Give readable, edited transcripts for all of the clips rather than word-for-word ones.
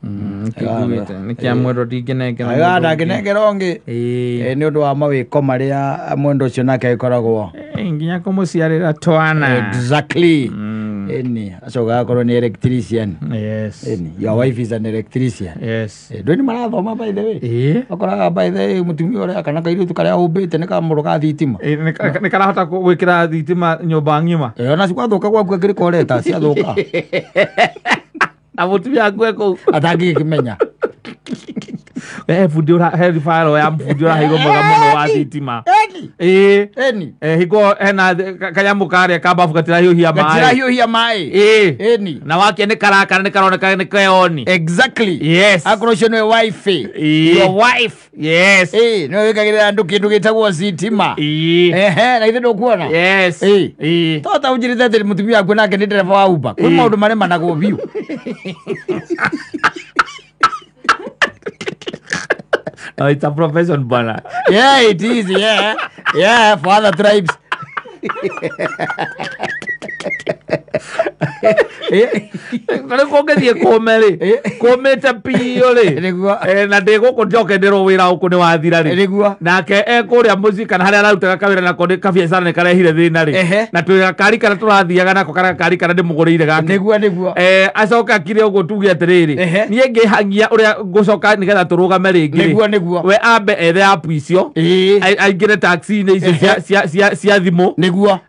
Kĩiguĩte nĩ kĩa mwendwa ndingĩnengera Aiga mũndũ ũngĩ. ndangĩnengera ũngĩ. Ĩĩ. Nĩ ũndũ wa mawĩko marĩa mwendwa ũcio nake agĩkoragwo. Nginya kũmũciarĩra twana. Exactly. Ĩni acoka agakorwo nĩ electrician. Yes. Ĩni your wife is an electrician. Yes. Ndũĩ nĩ marathoma by the way. Ĩĩ. Ũkoraga by the way mũtumia ũrĩa kana kairĩtu karĩa ũmbĩte nĩ kamũrũ ka thitima. Ĩĩ, nĩ karahota gwĩkĩra thitima nyũmba ng'ima. Ona cikwathuka gwaku akĩrĩ koreta ciathũka. Na mũtumia akue kũu. Atangĩkĩmenya. He bundi ũra he ribaro ya bundi ũraheirwo mwega mũno wa thitima. Eni. Ĩĩ. Eni. Hingo hena kanyamũ karĩa ka bafu gatirahiũhia maĩ. Gatirahiũhia maĩ. Ĩĩ. Eni. Na wakia nĩ karakara nĩ karoneka nĩ keoni. Exactly. Yes. Akorwo ũcio nĩwe wife. Ĩĩ. Your wife. Yes. Ĩĩ, nĩwe wĩkagĩrĩra andũ kĩndũ gĩtagwo sitima. Ĩĩ. Ehe, na ithe ndũkuona. Yes. Ĩĩ. Ĩĩ. To ta ũnjĩrĩte atĩ mũtumia waku nake nĩ ndereba wa Uber. Kwĩ Ĩĩ. maũndũ maremanagwo biũ. Oh, it's a profession bwana. Yeah, it is, yeah. Yeah, for other tribes. Rĩu kũngĩthiĩ kũme rĩ, kũmĩte biũ rĩ. Nĩguo. Na ndĩ gũkũ njoke ndĩrwo wĩra gũkũ nĩ wathira rĩ. Nĩguo. Nake e kũrĩa mũciĩ kana harĩa ararutaga kawĩra nako nĩ kabiacara nĩ karehire thĩna rĩ. Ehe. Na twĩ gakari karĩa tũrathiaga nako karĩa gakari karĩa ndĩmũgũrĩire gake. Nĩguo, nĩguo. Acoka akire ũguo tuge atĩrĩrĩ, Ehe. niĩ ngĩhangia ũrĩa ngũcoka nĩgetha tũrũgame rĩngĩ rĩ. Nĩguo, nĩguo. We ambe ethe app icio. Ĩĩ. Aingĩre taxi-inĩ icio cia thimũ. Nĩguo.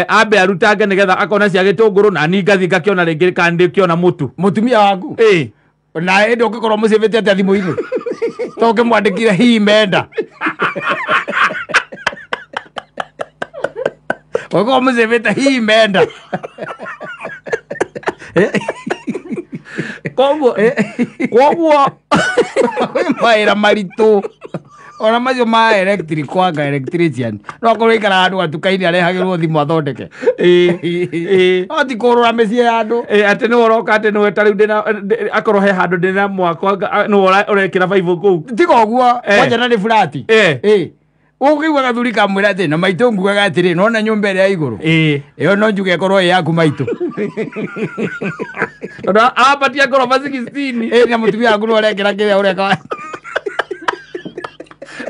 Ambe arutange nĩgetha akona cia gĩtũngũrũ na niĩ ngathiĩ ngakĩona rĩngĩ kana ndĩkĩona mũtu. Mũtumia waku. Ĩĩ. Na ĩndĩ ũngĩkorwo mũcĩbĩte atĩa thimũ-inĩ? To ũngĩmwandĩkire hihi menda. Ũngĩkorwo mũcĩbĩte hihi menda. Koguo Kwĩ mawĩra maritũ. Ona macio ma electric kwanga electrician. No akorwo aikaraga handũ gatuka-inĩ arehagĩrwo thimũ athondeke. Ĩĩ. Ĩĩ. No ti kũrũra mĩciĩ ya andũ. Ĩĩ, atĩ nĩwe ũroka atĩ nĩwe ta rĩu ndĩna akorwo he handũ ndĩna mwako nĩwe ũrekĩra baibũ kũu. Tiga ũguo, kwanja na nĩ burati. Ĩĩ. Ũkĩigua gathuri kamwĩra atĩ na maitũ ngugaga atĩrĩ, nona nyũmba ĩrĩa ya igũrũ. Ĩĩ. Ĩyo no njuge ĩkorwo ĩ yaku maitũ. Tondũ arambatia ngoroba 16. Ĩĩ, na mũtumia waku nĩwe ũrekĩra kĩrĩa ũreka.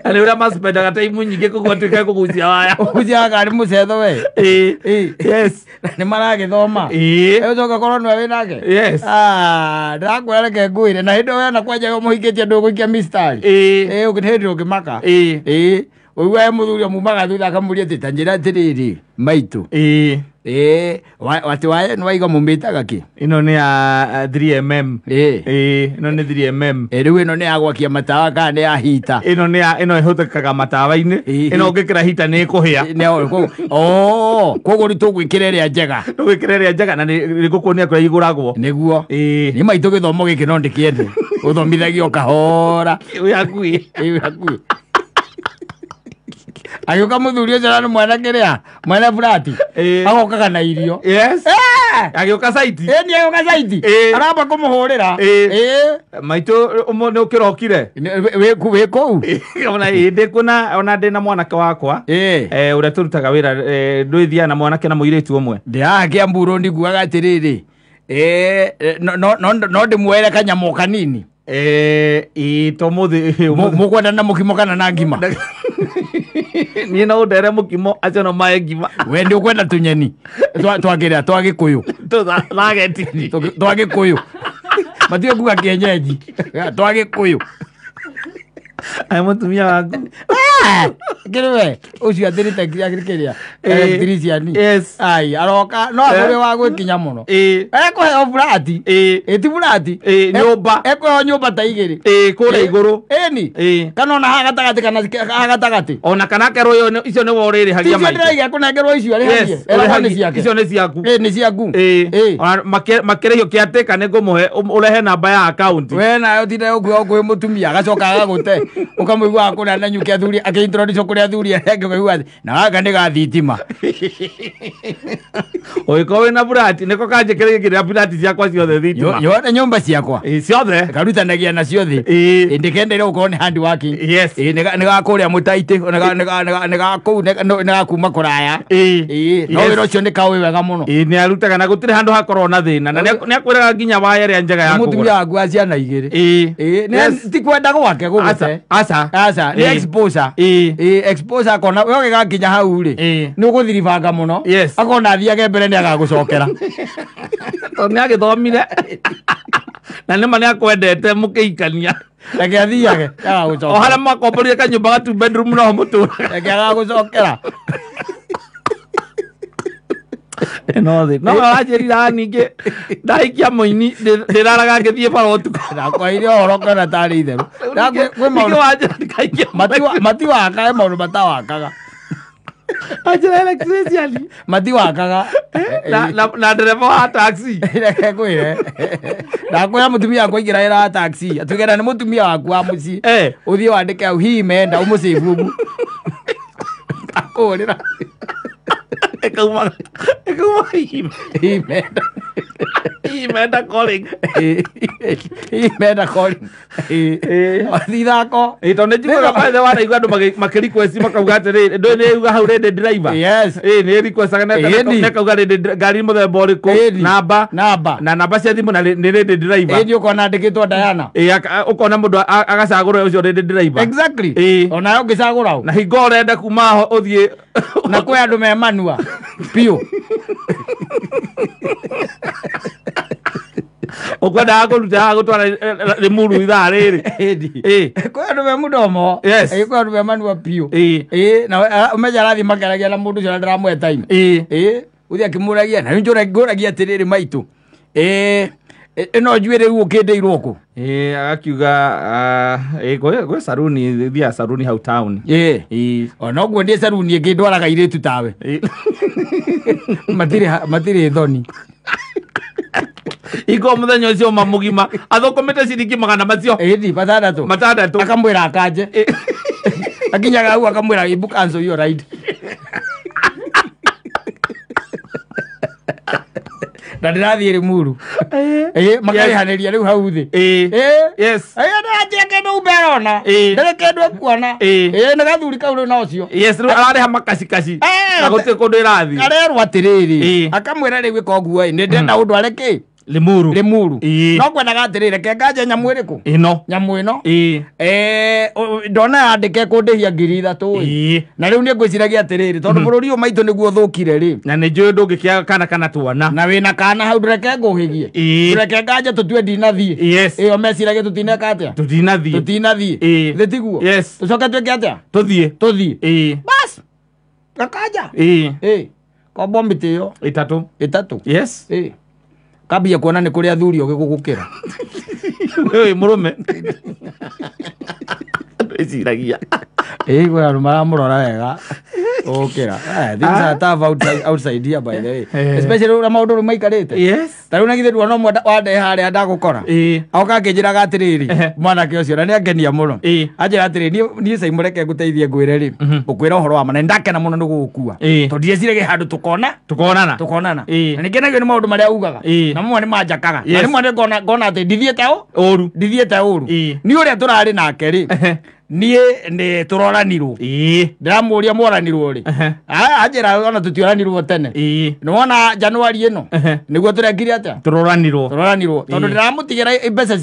Na nĩ ũrĩa maspendaga time nyingĩ koguo atuĩke kũgucia waya. Ũgucia waya nĩ mũcetho we. Ĩĩ. Ĩĩ. Yes. Nĩ maragĩthoma. Ĩĩ. Ũcoka korwo nĩwe wĩ nake. Yes. Ah, ndĩrakwĩra reke ngwĩre na hĩndĩ ĩyo wena kwanja mũhikĩtie ndũgũikia mistari. Ĩĩ. Ĩĩ, hĩndĩ ũngĩmaka. Ĩĩ. Ĩĩ. Ũigua he mũthuri amumaga thutha akamũria atĩ ta njĩra atĩrĩrĩ maitũ. Ĩĩ. Ĩĩ, atĩ wae nĩwaiga mũmĩtaga kĩ? Ĩno nĩ ya 3mm. Ĩĩ. Ĩĩ, ĩno nĩ 3mm. Ĩĩ, rĩu ĩno nĩ ya gwakia matawa kana nĩ ya hita? Ĩno nĩ ya ĩno ĩhũthĩkaga matawa-inĩ. Ĩĩ. Ĩno ũngĩkĩra hita nĩ ĩkũhĩa. Oh, koguo rĩu tũgwĩkĩra ĩrĩa njega. Tũgwĩkĩra ĩrĩa njega na nĩ ngũkuonia kũrĩa igũragwo. Nĩguo. Ĩĩ. Nĩ maitũ gĩthomo gĩkĩ no ndĩkĩende. Ũthomithagio kahora. Wĩ hakuhĩ. Ĩĩ, wĩ hakuhĩ. Agĩũka mũthuri ũcio na nĩ mwana kĩrĩa, mwana burati. Ĩĩ. Agokaga na irio. Yes. Agĩũka saiti. Ĩĩ, nĩ agĩũka saiti. Ĩĩ. Aramba kũmũhũrĩra. Ĩĩ. Ĩĩ. Maitũ ũmũthĩ ũkĩrokire. Wĩ kũu? Ona ĩĩ, ndĩ kũna, ona ndĩ na mwanake wakwa. Ĩĩ. Ũrĩa tũrutaga wĩra, ndũĩthiaga na mwanake na mũirĩtu ũmwe. Ndĩ haha Kĩambu Road nguaga atĩrĩrĩ. Ĩĩ, no ndĩmuoere kanyamũ kanini. Ĩĩ, to mũthĩ, ũmũthĩ. Mũkwenda na mũkimo kana na ngima? Niĩ no ũndere mũkimo, acio no mae ngima. We nĩ ũkwenda tũnyeni. Twakĩrĩa, twa Gĩkũyũ. Tũthageti. Twa Gĩkũyũ. Matiũĩ kuga kĩenyenji. Twa Gĩkũyũ. Ai mũtumia waku. Kĩrĩ we, ũcio athirĩte kĩrĩa, Ĩĩ. electrician. Yes. Ai, aroka, no agũre wa gwĩkinya mũno. Ĩĩ. Ekũheo burati. Ĩĩ. Ĩĩ, ti burati. Ĩĩ, nyũmba. Ekũheo nyũmba ta igĩrĩ. Ĩĩ, kũrĩa igũrũ. Ĩni. Ĩĩ. Kana ona haha gatagatĩ kana haha gatagatĩ. Ona kana akerwo ĩyo icio nĩwe ũrĩrĩhagia Ti icio maitũ. ndĩraiga kũnengerwo icio arĩhagie. Yes, Eragwo nĩ ũrĩhagie. ciake. Icio nĩ ciaku. Ĩĩ, nĩ ciaku. Ĩĩ. Ĩĩ. Ona makĩrĩhio kĩatĩka nĩ ngũmũhe, ũrehe namba ya akaunti. We nayo tinda ũkuoya kwĩ mũtumia agacoka agagũte. Ũkamũigua kũrĩa na nyuki athuri Akĩintroduce kũrĩ athuri arĩa angĩ ũkaigua atĩ na gaka nĩ ga thitima. Ũgĩkorwo wĩna burati nĩko kanjĩkĩrĩkĩrĩra burati ciakwa ciothe thitima. Yone nyũmba ciakwa. Ĩĩ, ciothe. Karutanagia nacio thĩ. Ĩĩ. Ndĩkendere gũkorwo nĩ hard working. Yes. Ĩĩ, nĩ ga kũrĩa mũtaitĩ, nĩ ga kũu, nĩ ga kuma kũraya. Ĩĩ. Ĩĩ, no Yes. wĩra ũcio nĩ kaũĩ wega mũno. Ĩĩ, nĩ arutaga na gũtirĩ handũ hakorwo na thĩna na nĩ akwĩraga nginya waya ĩrĩa njega ya Nĩ mũtumia kũgũra. waku wa ciana igĩrĩ. Ĩĩ. Ĩĩ, Yes. ti kwenda gwake gũgũte. Aca. Aca, nĩ Ĩĩ. exposure. Ĩĩ. Ĩĩ, exposure akona we ũgĩgakinya hau rĩ, Ĩĩ. nĩ ũgũthiribanga mũno. Yes. Akona athiage mbere nĩ agagũcokera. Tondũ nĩ agĩthomire na nĩma nĩ akwendete mũkĩikania. Reke athiage, O harĩa agagũcokera. mwakomborire kanyũmba ga two bedroom noho mũtũraga. Reke agagũcokera. No thĩ no aranjĩrire ningĩ ndahikia mũini ndĩraraga ngĩthiĩ bara ũtukũ. Ndakwaire ũhoro kana tarĩ itherũ. Kwĩ Ningĩ maũndũ wanjĩra ndikaikie matiwakaga maũndũ matawakaga. Anjĩra electrician Matiwakaga. na ndereba wa taxi. Reke ngwĩre. Ndakwĩra mũtumia wakwa aingĩra wĩra wa taxi. Atuĩke na nĩ mũtumia waku wa mũciĩ. Eh. Ũthiĩ wandĩke hau hihi menda ũmũcĩbu ũguo. Akũhũrĩra. Ĩkauma Hihi menda. imenda calling. Hihi menda calling. Ithako. Ĩ tondũ nĩ njiguaga by the way wanaigua andũ makĩ request makauga atĩrĩrĩ ndũĩ nĩ yuga hau rĩndĩ driver. Yes. Ĩ nĩ requestaga Ĩni. nekauga rĩndĩ ngari mũthemba ũrĩkũ Ĩni. namba Namba. na namba cia thimũ na nĩ rĩndĩ driver. Ĩni ũkona andĩkĩtwo Diana. Ĩ ũkona mũndũ agacagũra ũcio rĩndĩ driver. Exactly. Ĩĩ. Onawe ũngĩcagũra ũ. Na hingo ũrenda kuma ho ũthiĩ Na kwĩ andũ me manua. Biũ. Ũkwendaga kũruta haha gũtwara Limuru ithaa rĩrĩ. Ĩni. Ĩ. Kwĩ andũ me mũdomo. Yes. Ĩ, kwĩ andũ me manua biũ. Ĩ. Ĩ, na ũmenye arathiĩ makĩaragia na mũndũ ũcio na ndĩramũhe time. Ĩ. Ĩ, ũthiĩ akĩmũragia na rĩu ngũragia atĩrĩrĩ maitũ. Ĩ, ĩno njuĩrĩ rĩu ũkĩndĩirwo kũ? Ĩ agakiuga ĩ gwĩ saruni thiaga saruni hau town. Ĩ. Ĩ. Ona ũguo ndĩ saruni ĩngĩ ndwaraga airĩtu tawe. Ĩ. Matirĩ thoni. Hingo mũthenya ũcio ma mũgima athũkũmĩte ciringi magana macio Ĩni matandatũ. matandatũ. Akamwĩra akanje. Akinyaga hau akamwĩra ibu cancel your ride. Na ndĩrathiĩ Limuru. Ĩ, makarĩhanĩria rĩu hau thĩ. Ĩ. Ĩ. Yes. Ĩ, ndĩranjĩra kĩndũ umberona. Ĩ. Ndĩrĩ kĩndũ ekuona. Ĩ. Ĩ, nĩ gathuri kau rĩu na ũcio. Yes, rĩu ararĩha makacikaci Eh, na gũtirĩ kũndũ ĩrathiĩ. Arerwo atĩrĩrĩ. Ĩ. Akamwĩra rĩu ĩka ũguo ĩ, nĩ ndĩrenda ũndware kĩ? Limuru. Limuru. Ĩ. No kwendaga atĩrĩrĩ, reke nganje nyamũ ĩrĩkũ? Ĩno. Nyamũ ĩno. Ĩ. Ndona yandĩke kũndĩhia 3,000 ĩ. Ĩ. Na rĩu niĩ ngwĩciragia atĩrĩrĩ, tondũ bũrũri ũyũ maitũ nĩguo ũthũkire rĩ. Na nĩ njũĩ ndũngĩkĩaga kana kana twana. Na wĩna kana hau ndũreke ngũhĩgie. Ĩ. Ndũreke nganje tũtue ndinathiĩ. Yes. Ĩyo meciragia tũtineka atĩa? Tũtinathiĩ. Tũtinathiĩ. Ĩ. Thĩ tiguo? Yes. Tũcoke twĩke atĩa? Tũthiĩ. Tũthiĩ. Ĩ. Bas. Gakanja. Ĩ. Ĩ. Kombo mĩtĩ ĩyo Ĩtatũ. ĩtatũ. Yes. Ĩ. Kambia kuona nĩ kũrĩ athuri ogĩ gũgũkĩra. Wĩ mũrũme. Ndwĩciragia. Ĩ, kwĩ andũ maramũrora wega. Gũgũkĩra. Things are tough outside here by the way. Eh. Especially ũrĩa maũndũ rĩu maikarĩte. Yes. Ta rĩu na githĩ nduona ũmwe wandehe harĩa ndagũkora. Ĩ. Aoka akĩnjĩraga atĩrĩrĩ, Ehe. mwanake ũcio na nĩ angenia mũno. Ĩ. Anjĩra atĩrĩrĩ, niĩ Simon reke ngũteithie ngwĩre rĩ, ngũkwĩra ũhoro wa ma na nĩndakena mũno nĩ gũgũkua. Ĩ. Tondũ ndieciragia handũ tũkona Tũkonana. tũkonana. Ĩ. Na nĩngenagio nĩ maũndũ marĩa ugaga. Ĩ. Na mamwe nĩ manjakaga. Na Yes. rĩmwe nĩ ngona atĩ ndithiĩte ũ Ũru. ndithiĩte ũru. Ĩ. Niĩ ũrĩa tũrarĩ nake rĩ, Ehe. niĩ nĩ tũroranirwo. Ĩ. Ndĩramũria mworanirwo rĩ. Ehe. Anjĩra ona tũtioranirwo tene. Ĩ. Nĩwona Januari ĩno Ehe. nĩguo tũrekire atĩa? Tũroranirwo. Tũroranirwo tondũ Ĩ. ndĩramũtigĩra mbeca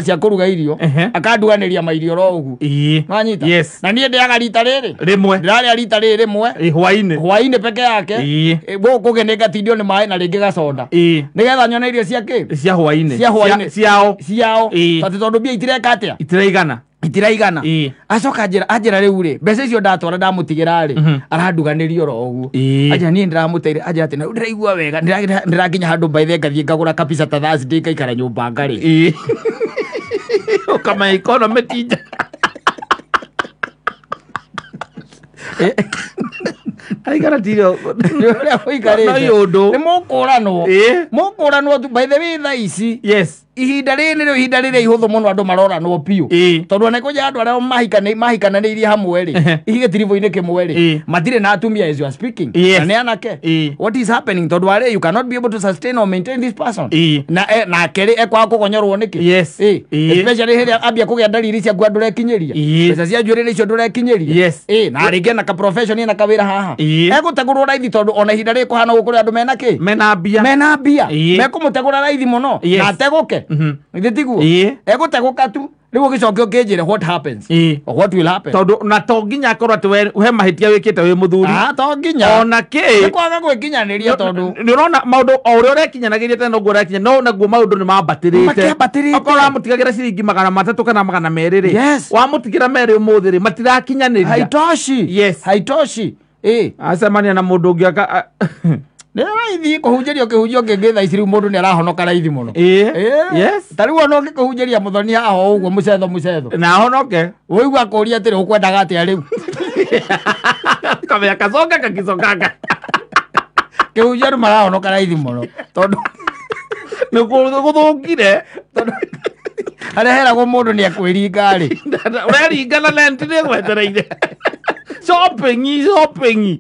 cia kũruga irio Ehe. akanduganĩria mairio ro ũguo. Ĩ. Wanyita? Yes. Na niĩ ndĩaga rita rĩrĩ. Rĩmwe. Ndĩrarĩa rita rĩrĩ rĩmwe Ĩ hwainĩ. hwainĩ peke yake. Ĩ. Gũkũ kũngĩ nĩ ngatindio nĩ maĩ na rĩngĩ gacoda. Ĩ. Nĩgetha nyone irio cia kĩ? Cia hwainĩ. Cia hwainĩ. Ciao. Ciao. Ĩ. Atĩ tondũ mbia itireka atĩa? Itiraigana. Itiraigana. Ĩ. Acoka anjĩra rĩu rĩ, mbeca icio ndatwara ndamũtigĩra rĩ, aranduganĩria oro ũguo. Ĩ. Anjĩra niĩ ndĩramũteire, anjĩra atĩ na rĩu ndĩraigua wega, ndĩrakinya handũ mbaithe ngathiĩ ngagũra kabisa ta Thursday ngaikara nyũmba ngarĩ. Ĩ. Ũkamenya economy ti njega. Aikara tirio. Ũrĩa gũikarĩte. No ũndũ. Nĩ mũkũranwo. Ĩ. Mũkũranwo tu by the way thaa ici. Yes. Ihinda rĩrĩ nĩrĩo ihinda rĩrĩa ihũthũ mũno andũ maroranwo biũ. Tondũ ona kũnja andũ arĩa mahikananĩirie hamwe rĩ, gĩtiribũ-inĩ kĩmwe rĩ, matirĩ na atumia as you are speaking. Na nĩ anake. What is happening? Tondũ arĩ you cannot be able to sustain or maintain this person. Na nake rĩ ekwaga kũgonyorwo nĩkĩ? Especially hĩrĩa ambia kũgĩa ndariri ciaku andũ ũrekinyĩria. Mbeca cia njuĩrĩ nĩcio ndũrekinyĩria. Na rĩngĩ na ka profession na kawĩra haha. Egũtegũrwo raithi tondũ ona ihinda rĩrĩ kũhana ũguo kũrĩ andũ mena kĩ? Mena mbia. Mena mbia. Mekũmũtegũra raithi mũno. Na ategũke. Githĩ tiguo? Egũtegũka tu. Rĩu ũgĩcoke ũkĩnjĩre what happens? Or what will happen? Tondũ na to nginya akorwo atĩ we he mahĩtia wĩkĩte wĩ mũthuri. To nginya. Ona kĩ? Nĩ kwaga gwĩkinyanĩria tondũ nĩ ũrona maũndũ o ũrĩa ũrekinyanagĩria tene noguo ũrekinya no naguo maũndũ nĩ mambatĩrĩte. Makĩambatĩrĩte. Okorwo ũramũtigagĩra ciringi 300 kana 200 rĩ, wamũtigĩra 2 ũmũthĩ rĩ, matirakinyanĩria. Haitoshi. Haitoshi. Acemania na mũndũ ũngĩ aka Nĩ raithi kũhunjĩrio kĩhunjio kĩngĩ thaa ici rĩu mũndũ nĩ arahonoka raithi mũno. Ta rĩu ona ũngĩkũhunjĩria mũthoni haha o ũguo mũcetho mũcetho. Na ahonoke. Ũigua akũria atĩrĩ ũkwendaga atĩa rĩu? Kamea kacoka kakicokanga. Kĩhunjio andũ marahonoka raithi mũno. Tondũ nĩ gũthũkire. Tondũ harĩa heragwo mũndũ nĩ ekwĩringa rĩ. Ũreringa na rent nĩ ĩgwetereire. Shopping, shopping.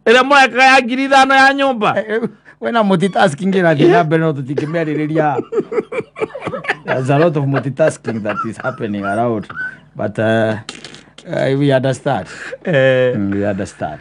Ĩrĩa mũrekaga ya 5,000 ya nyũmba. Wena multitasking ĩrathiĩ na mbere no tũtingĩmĩarĩrĩria. There's a lot of multitasking that is happening around, but we understand. We understand.